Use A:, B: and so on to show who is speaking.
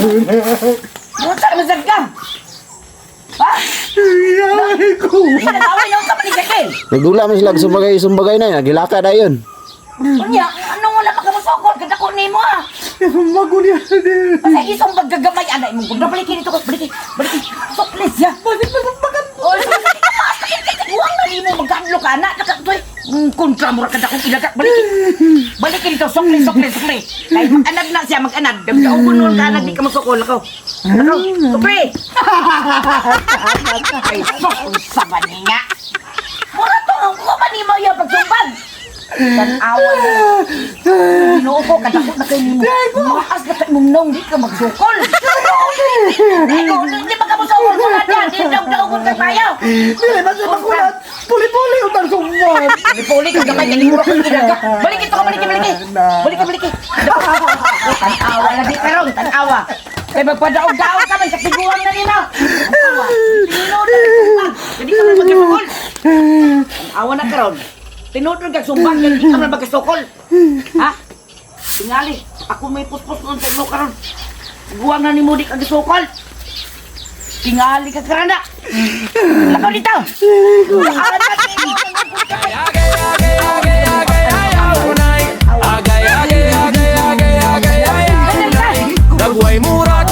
A: Unsa man sad ka? Ha?
B: Inaway ko.
A: Nag-away na unsa man ni Jackie?
C: Nagdula man sila sumbagay sumbagay na nagilaka dayon.
A: Unya, anong wala pa ka mosukol? Kadako nimo ah.
B: Sumbag ko niya.
A: Basta isong paggagamay ana imong kung baliki dito ko, baliki, baliki. Suklis ya.
B: Bakit masumbagan
A: Oh, Huwag na nimo magkadlo ka na. Nakatoy. Kontra mo ra kada kong ilaga. Baliki. Baliki dito, sukli, sukli, sukli. Kay mag-anad na siya, mag-anad. Dagdaogon nun ka anad, di ka masukol ako. Ako, sukli. Ay, sus, unsa ba ni nga? Mura to, ang kuha ba nimo iya pagsumbag? Tan-awa na. Ginoo ko, kadako na kay nimo. Maas na kay mong naong, di ka magsukol. Ay, di ba ka masukol? Wala dyan, di daog-daogon kay payaw.
B: Dili ba siya makulat? Puli-puli utang sumbag.
A: Puli ka gamay kay mura kang ilaga. Balik ito ka, balik, balik. Balik, balik. Tan-awa lagi karon, tan-awa. Kay magpadaog-daog ka man sa tiguang na nimo. Tan-awa. Tinuod na sumbag. Dili ka man magkasukol. Tan-awa na karon. Tinuod na kag sumbag kay di ka man magkasukol. Ha? Tingali, ako may puspos nun sa imo karon. Tiguang na nimo di ka gisukol. Tingali ka karana. Lakaw dito.
D: Dagway murat.